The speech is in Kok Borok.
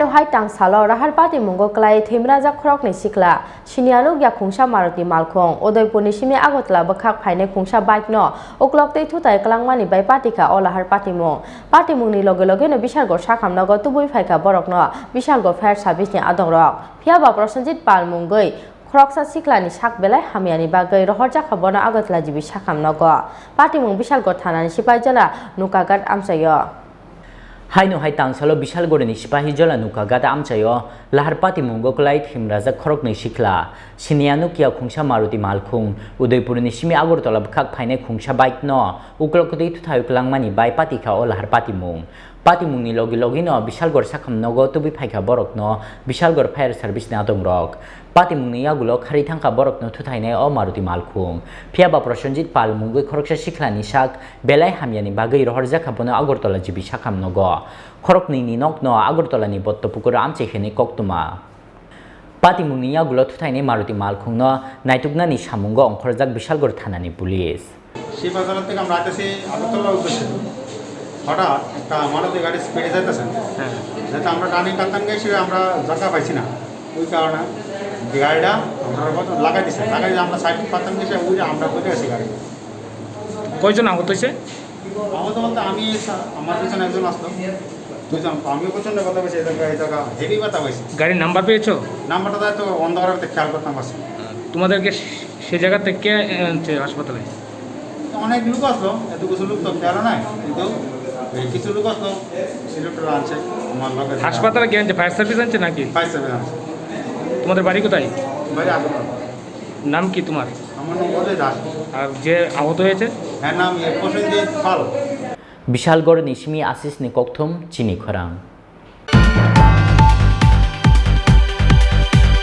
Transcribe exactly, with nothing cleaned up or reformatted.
Hai tangsalo Rahar patimungo kwlai thwimrajak khoroknwi sikla, siniya nukya khungsa Maruti malkhung, Udaipurni simi Agartala bwkhak phainai khungsa bike no uklok twi thutai kwlangmani bai patikha o Lahar patimung. Patimungni loge logeno Bishalgarh sakham nogo tubui phaikha borokno Bishalgarh fire service ni adongrok. Phiyaba Prosenjit Pal mungwi khoroksa siklani sak belai hamyani bagwi rohorjakha bono Agartala G B sakham nogo. Patimung Bishalgarh thanani sipai jala Nukaghat amchaio. Haino hai tangsalo Bishalgarhni sipahi jala Nukaghat amchaio Lahar patimungo kwlai thwimrajak khoroknwi sikla, siniya nukya khungsa Maruti malkhung, Udaipurni simi Agartala bwkhak phainai khungsa bike no uklok twi thutai kwlangmani bai patikha o Lahar patimung. Patimungni logi logino Bishalgarh sakham nogo tubui phaikha borokno Bishalgarh fire service ni adongrok. Patimungni yagulo kharwi thangkha borokno thuthainai o Maruti malkhung. Phiyaba Prosenjit Pal mungwi khoroksa siklani sak belai hamyani bagwi rohorjakha bono Agartala G B sakham nogo. Khoroknwini nokno Agartalani Bottopukur amchai hwnwi koktwma. Patimungni yagulo thuthainai Maruti malkhungno naituknani samungo ongkhorjak Bishalgarh thanani police. Shibbazar থেকে আমরা আইতেছি আগরতলা উদ্দেশ্যে। হঠাৎ একটা মারুতি গাড়ি স্পিডে যাইতেছে। হ্যাঁ। যাতে আমরা টার্নিং কাটতাম গেছি, আমরা জায়গা পাইছি না। ওই কারণে গাড়িটা আমরা লাগাই দিছি। লাগাই দিয়ে আমরা সাইড পাতাম গেছি, ওই যে আমরা পড়ে গেছি গাড়ি। কয়জন আহত হয়েছে? আহত বলতে আমি, আমার পিছনে একজন আসলো। বুঝলাম, আমিও প্রচণ্ড ব্যথা পাইছি, এই জায়গায়, এই জায়গা হেভি ব্যথা পাইছি। গাড়ির নাম্বার পেয়েছো? নাম্বারটা তো অন্ধকারের মধ্যে খেয়াল করতাম পারছি না। তোমাদেরকে সে জায়গা থেকে কে আনছে হাসপাতালে? অনেক লোক আসলো, এত কিছু লোক তো খেয়ালও নাই, কিন্তু এই কিছু লোক আসলো, সিলেক্টর আনছে, আমার লগে হাসপাতালে কে আনছে? ফায়ার সার্ভিস আনছে নাকি? ফায়ার সার্ভিস আনছে। তোমাদের বাড়ি কোথায়? বাড়ি আগরতলা। নাম কি তোমার? আমার নাম অজয় দাস। আর যে আহত হয়েছে? হ্যাঁ, নাম ইয়ে প্রসেনজিৎ পাল। Bishalgarhni simi Asisni kokthum chini khorang.